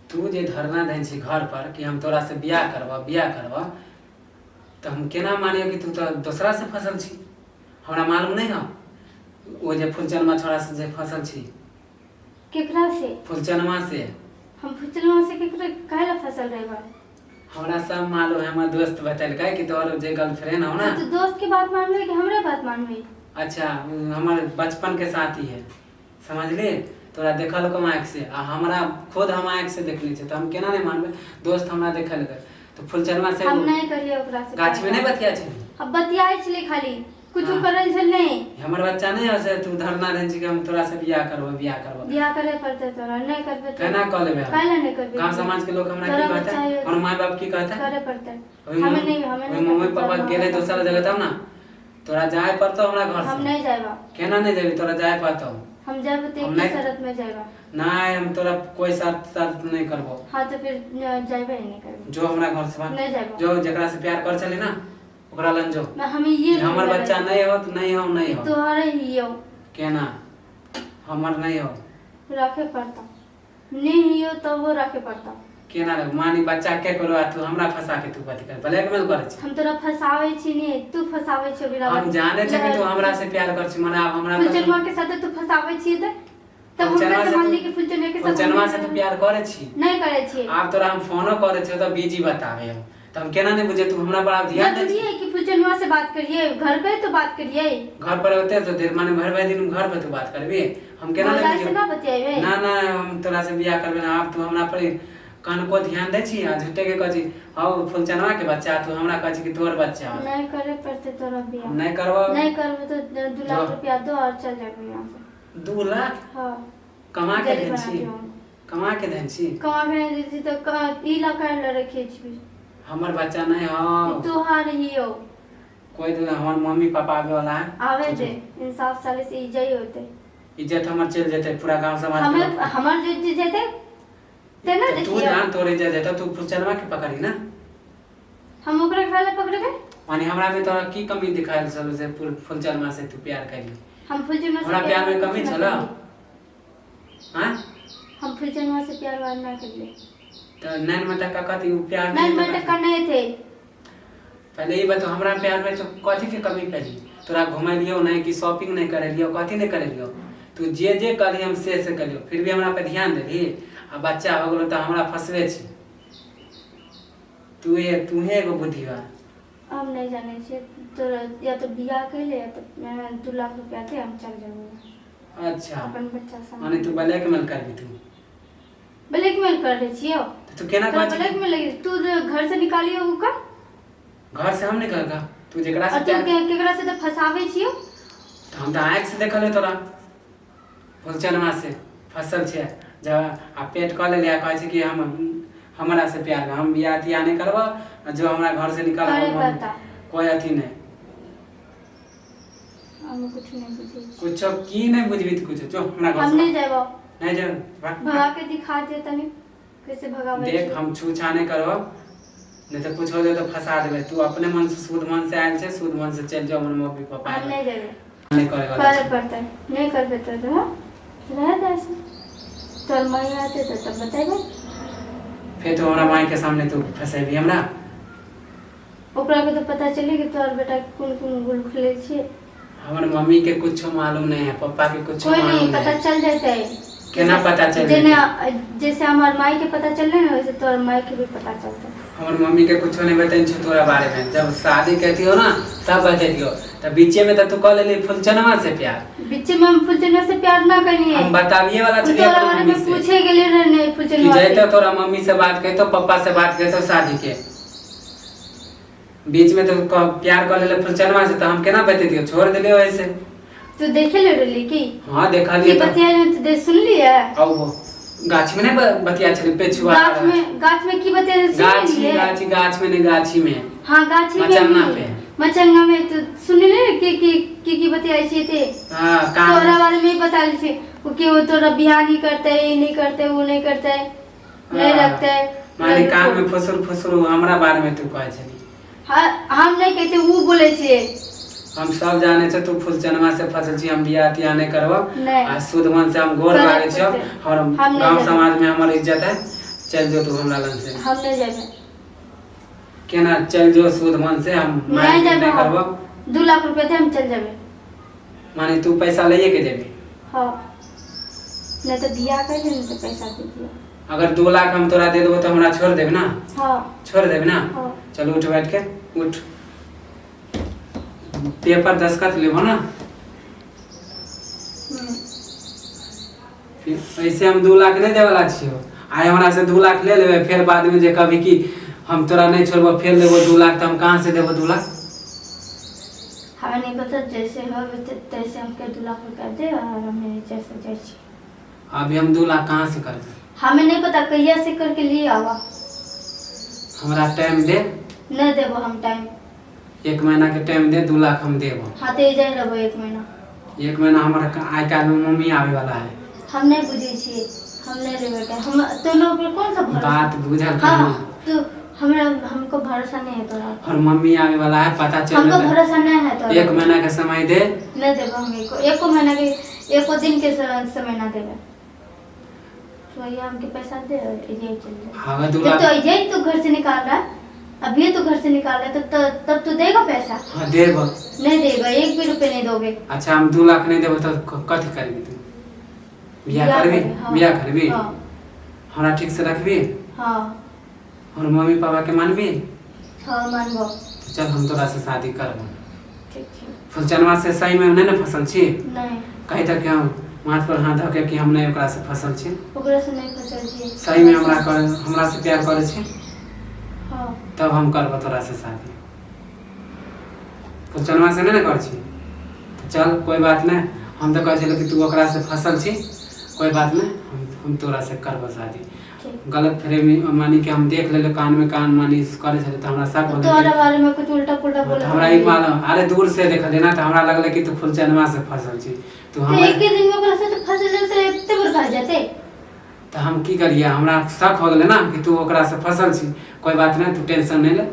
तू जे धरना दै छी घर पर कि हम तोरा से बियाह करबह बियाह करबह, तऽ हम केना मानियो कि तू तऽ दोसरा से फसल छी? हमरा मालूम नहीं हो ओ जे फुलचनमा छोड़ा से जे फसल छी। केकरा से? फुलचनमा से। हम फुलचनमा से केकरा काहे ला फसल रहबा? हमरा सब मालूम है, हमर दोस्त बतेलकै कि तोहर जे गर्लफ्रेंड हो ना। तो दोस्त के बात मानबे कि हमरे बात मानबे? अच्छा, उ हमर बचपन के साथी है, समझली? तोरा देखल को आँखि से आ हमरा खुद हम आँखि से देखने छियै, तऽ हम केना नहि मानबै? दोस्त हमरा देखलकै तऽ फुलचनमा से हम नहीं करिए ओकरा से। गाछी में नहीं बतिया छै? अब बतियाइ छलै खाली, कुछ हाँ। करल छल नहीं। हमर बच्चा नहीं हो से तू धरना रहै छी कि हम तोरा से बियाह करबो बियाह करबो। बियाह करे पड़ते तोरा, नहीं करबे तो केना कऽ लेबै हम? काहे ला नहीं करबे? गांव समाज के लोग हमरा तोरा की बच्चा कहते? है। हमर माय बाप की कहते? करे पड़ते। ओहि हमें नहीं, हमें ओहि नहीं मम्मी करते, पापा तोरा गेलै माँ दोसर जगह तब ना तोरा जाय पड़तो हमरा घर हम से। नहीं जाएबा। केना नहीं जेबी? तोरा जाय पड़तो। हम जाएबे तो हम एक ही नहीं- शरत में जाएबा। नहीं, हम तोरा कोई शर्त शर्त नहीं करबो। हाँ तो फिर जाएबे नहीं करबे। जो हमरा घर से बाहर नहीं जाएबा। जो जकरा से प्यार कर चली ना ओकरा लन जो। मैं हमें ये हमर बच्चा नहीं हो तो नहीं हो, नहीं हो। तोहरे ही हो। केना हमर नहीं हो? रखे पड़ता नहीं ही हो तो वो रखे पड़ता। केना रे मानी बच्चा के करो आ तू हमरा फंसा के तू कथी कर ब्लैकमेल करे छी? हम तोरा फसावे छी नहीं, तू फसावे छी बिना। हम जाने छे कि तू हमरा से प्यार कर छी, मने आब हमरा फुलचनवा के साथ तू फसावे छी त तब हम फुलचनवा कैसे से मान तू- ली कि फुलचनवा के साथ फुलचनवा से तू प्यार करे छी? नहीं करे छी। आब तोरा हम फोनो करे छी तो बिजी बतावे हम, तो हम केना नहीं बुझे तू हमरा पर आब ध्यान दे जरूरी छी। है कि फुलचनवा से बात करिए? घर पे तो बात करिए। घर पर होते तो देर माने भर भर दिन घर पर तू बात करबी, हम केना नहीं मोबाइल से बुझे? ना बतियाबे। ना ना, हम तोरा से बियाह करबे ना। आब तू हमरा पर कनको ध्यान दै छी आ झूठे के कहै छी हौ फुलचनवा के बच्चा, तू हमरा कहै छी कि तोहर बच्चा हौ। नहीं करे पड़ते तोरा बियाह। हम नहीं करबो। नहीं करबो तो 2 लाख जो। रुपया दो और चल जाबे यहाँ से। 2 लाख? हाँ। कमा के जल्दी देन बना छी? दियो। कमा के देन छी? कमा के नहीं देती तो ई ला कर ले रखे छी। हमर बच्चा नहीं हौ। तोहार ही हो। कोई दिन हमर मम्मी पापा आबे वाला है। आवे दे, इंसाफ साले से इज्जत ही होते। इज्जत हमर चलि जेतै पूरा गांव समाज के हमें लोग। हमर जे जे जेते ते ना तऽ तू देखियो। जान तोर इज्जत जेतौ, तू फुलचनवा के पकड़ी ना। हम ओकरा खाले पकड़बे? माने हमरा में तोरा की कमी दिखायल छलो से फुलचनवा से तू प्यार करी? हम फुलचनवा से हमरा प्यार में कमी ना छलो? करलिए। हाँ? हम फुलचनवा से प्यार वार ना करलिए। तऽ नैन में टका कथी उ प्यार नहीं नहीं मैं तऽ टका नहीं थे। पहले ई बताओ हमरा प्यार में तो कथी के कमी पैली? तोरा घुमेलियो नहीं कि शॉपिंग नहीं करेलियो, कथी नहीं करेलियो? तू जे जे कहली हम से से करियो, फिर भी हमरा पे ध्यान देली आ बच्चा हो गेलो तऽ हमरा फंसबे छी तू। ये तूहे एगो बुद्धि बा। हम नहीं जाने छियै तोरा, या तो बियाह कर ले या तो 2 लाख रुपया दे, हम चल जाबे। अच्छा। अपन बच्चा सब। माने तू ब्लैकमेल करबी तू? ब्लैकमेल कर रहे छियो। तऽ तू केना तोरा कहै छी? ब्लैकमेल लगी तू जो घर से निकालियो ओकर। घर से हम निकल का तू जेकरा से और तू प्यार केकरा से तो फसावे छियो। तऽ हम तऽ आँखि से देखल तोरा फुलचनमा से फसल छै जब आ पेट कऽ लेलियै आ कहै छै कि हम हमरा से प्यार हम बियाह तियाह नहि करबऽ आ जो हमरा घर से निकल करे पड़ता। कोई अथी नहीं। हम कुछ नहीं बुझे छी। कुछो की नहीं बुझबी त कुछो जो हमरा घर हम से नहीं जाबो। नहीं जाब, भाग। भगा के दिखा दे तनी कैसे भगावे देख छी। हम छू छा नहीं करबो, नहीं तो कुछ हो जाए तो फंसा देबे। तू अपने मन से शुद्ध मन से आयल छै, शुद्ध मन से चलि जाओ। हमर मम्मी पापा हम नहीं जाबे। नहीं करे वाला करे छै। पड़ते नहीं करबे तो रह रह दे ऐसे। तोर माई आते तो तब बतेबे। फेर तू हमरा माई के सामने तू फंसेबी हमरा? ओकरा के तो पता चली कि तोहर बेटा कोन कोन गुल खेले छियै। हमर मम्मी के कुछो मालूम नहीं है, पप्पा के कुछो कोई मालूम नहीं नहीं पता है। चल जाते है। केना पता चल जेना जैसे हमार माई के पता चलले ना वैसे तोहर माई के भी पता चलते। हमर मम्मी के कुछो नहीं बतैन छौ तोरा बारे में। जब शादी कहती हो ना तब बतैतियो, तब बीचे में तो तू कह लेली फुलचनवा से प्यार। बीच में हम फुलचनवा से प्यार ना करिए। हम बताबिए वाला छलियै तोरा अपन बारे मम्मी में से पूछे गेले रहे नहीं कि फुलचनवा से। जैतो तोरा मम्मी से बात कहतो, पप्पा से बात कहतो शादी के बीच में तो प्यार कर लेले फुलचनवा से, तो हम केना बतैतियो? छोड़ देलियो ऐसे। तू देखे ले रहली की? हाँ, देखा की लिए तो। बतिया तू दे सुन लिया? और वो गाछी में नहीं बतिया छली पेछुआ। गाछ में की बतिया सुन गाछी लिये? गाछी गाछ में नहीं, गाछी में। हाँ, गाछी में। मचंगा ही। पे। मचंगा में तो सुनले के की की की बतिया छी ते? हाँ, कान तोरा बारे में ही बता छी वो कि वो तोरा बियाह नहीं करते, ई नहीं करते, वो नहीं करते, नहीं हाँ। रखते। माने कान में फुसुर फुसुर हमरा बारे में तू कहै छली। हाँ, हम नहीं कहते, वो बोले छे। हम सब जाने छो तू फुलचनमा से फसल छी। हम बियाह तियाह नहीं करबो नहीं। आ शुद्ध मन से हम गोर करे लागै छियो। पड़तै। हमर हम नहीं गांव करबै। समाज में हमर इज्जत है, चल जो तू हमरा लग से। हम नहीं जेबै। केना चल जो शुद्ध मन से, हम नहीं मारपीट जेबै नहीं करबो। हम। 2 लाख रुपया दे, हम चल जेबै। माने तू पैसा लइए के जेबी? हाँ, नहीं तो बियाह कर ले, नहीं तो पैसा दे दियो। अगर 2 लाख हम तोरा दे देबो तो हमरा छोड़ देबे ना? हाँ। छोड़ देबे ना? हाँ। चल उठ, बैठ के उठ, पेपर दस्खत लेबो ना। फिर ऐसे हम 2 लाख नहीं देवला छियो। आइ हमरा से 2 लाख ले लेबै, फेर बाद में जे कभी कि हम तोरा नहीं छोड़बो, फेर लेबो 2 लाख, तऽ हम कहाँ से देबो 2 लाख? हमें नहीं पता, जैसे हो तैसे हमके 2 लाख रुपया दे और हमें जैसे जाइ छी। अभी हम 2 लाख कहाँ से करबै? हमें नहीं पता, कहिया से करके लिए आवा। हमरा टाइम दे। नहीं देबो हम टाइम। एक महीना के टाइम दे, 2 लाख हम देबो। हाँ तो जाए रहबो एक महीना। एक महीना हमर आइ काल्हि में मम्मी आवे वाला है। हम नहीं बुझै छियै, हम नहीं लेबै टाइम। हम दोनों पर कौन सा भरोसा? बात बुझल हाँ। करू। तू हमरा, हमको भरोसा नहीं है तोरा। और मम्मी आवे वाला है, पता चल हमको जेतै। भरोसा नहीं है तोरा। एक महीना के समय दे। नहीं देबो हम एको एको महीना के, एको दिन के समय ना देबे। तो ये हमके पैसा दे और ये चल जा। अगर दू जब लाख तो यही तू घर से निकाल रहा है, अभी तू घर से निकाल रहा है, तो तब तू देगा पैसा? हाँ, देब। नहीं देगा, एक भी रुपये नहीं दोगे। अच्छा, हम 2 लाख नहीं देबो तऽ कथी करबी तू? बियाह करबी? करबी, हाँ। बियाह करबी? हाँ। हमरा ठीक से रखबी? हाँ। और मम्मी पापा के मानबी? हाँ, मानबो। तो चल, हम तोरा से शादी करबो। ठीक छै। फुलचनवा से सही में नहीं ने फसल छी? नहीं। कही तक कि हम माथ पर हाथ धऽ के कि हम नहीं ओकरा से फसल छी? ओकरा से नहीं फसल छी। सही में हमरा कर, हमरा से प्यार करै छी? हाँ। तब हम करबो तोरा से शादी। फुलचनवा से नहीं ने करै छी? तऽ चल, कोई बात नहीं। हम तऽ कहै छलियै कि तू ओकरा से फसल छी। कोई बात नहीं, हम तोरा से करबो शादी। ठीक। गलत फ्रेमी मानी कि हम देख लेले, कान में कान मानी करै छलै, तऽ हमरा शक हो तोरा गेलै। बारे में कुछ उल्टा पुल्टा तऽ बोले? हमरा ई मालूम, अरे दूर से देखलियै ना, तऽ हमरा लगलै कि तू फुलचनवा से फसल छी तू। तो हम एक ही दिन में ओकरा से तो फसल तो एते बड़का हो जाते। तऽ हम की करियै, हमरा शक हो गेलै ना कि तू ओकरा से फसल छी। कोई बात नहीं, तू टेंशन नहीं ले,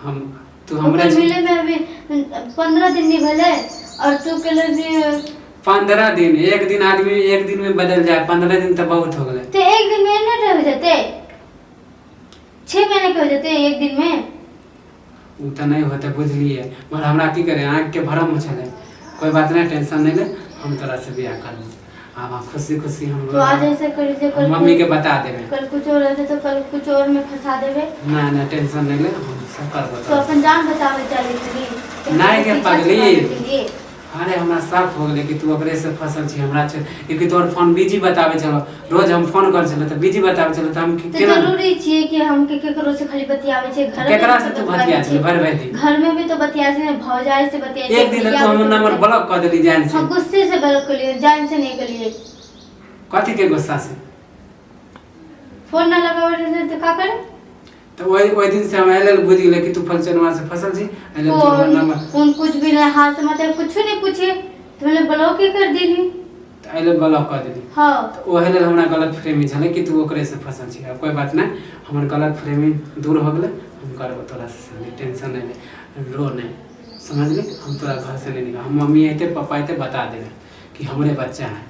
हम तू हमरे ओकर छी। मिले में अभी 15 दिन नहीं भेलै और तू कहले जे 15 दिन, एक दिन आदमी एक दिन में बदल जाए, 15 दिन तऽ बहुत हो गेलै। तो एक दिन में नहीं हो जाते, 6 महीने के हो जाते एक दिन में। ओ तऽ नहि होतै, बुझलियै, मगर हमरा की करे, आँखिके भरम हो छलै। कोई बात नहीं, टेंशन नहीं ले, हम तोरा से बियाह करबो। आब खुशी खुशी हम तो आज ऐसे करी जे कल मम्मी के बता देबै। कल कुछ और रहते तो कल कुछ और में फंसा देबे। ना ना, टेंशन नहीं ले, हम सब करबो तो तोरा से। अपन जान बचावे चले छली? नहीं के पीछा पगली। छुड़ावे के लिए। अरे हमरा शक हो गेलै कि तू ओकरे से फसल छी। हमरा छै क्योंकि तोहर फोन बिजी बताबै छलो। रोज हम फोन करै छलो तऽ बिजी बताबै छलो, तऽ हम तो केना जरूरी छियै कि हम के केकरो से खाली बतियावे छै घर में केकरा भी से तो तू बतियावे बतिया छली छै। भरि भरि दिन? घर में भी तो बतिया छै, भौजाई से बतिया छै, एक दिन भैया तऽ हमर से नंबर बतिया- ब्लॉक कऽ देली जान से। हम गुस्से से ब्लॉक कलिए, जान से नहीं कलिए। कथी के गुस्सा से? फोन ना लगावे रहे तो का करे? तऽ ओहि ओहि दिन से हम एहि लेल बुझि गेलै कि तू फलचनवा से फसल छी, एहि लेल तू हमर फोन नंबर फोन कुछ भी नहीं, हाल समाचार कुछ नहीं पूछे तो मैंने ब्लॉक ही कर देली। तऽ एहि लेल ब्लॉक कऽ देली? हाँ। तऽ ओहि लेल हमरा गलत फ्रेमी छलै कि तू ओकरे से फसल छी। आब कोई बात नहि, हमर गलत फ्रेमी दूर हो गेलै। हम करबो तोरा से शादी, टेंशन नहि ले, रो नहि, समझली? हम तोरा घर से नहीं निकाल। हम मम्मी अयतै, पापा अयतै, बता देबै कि हमरे बच्चा है।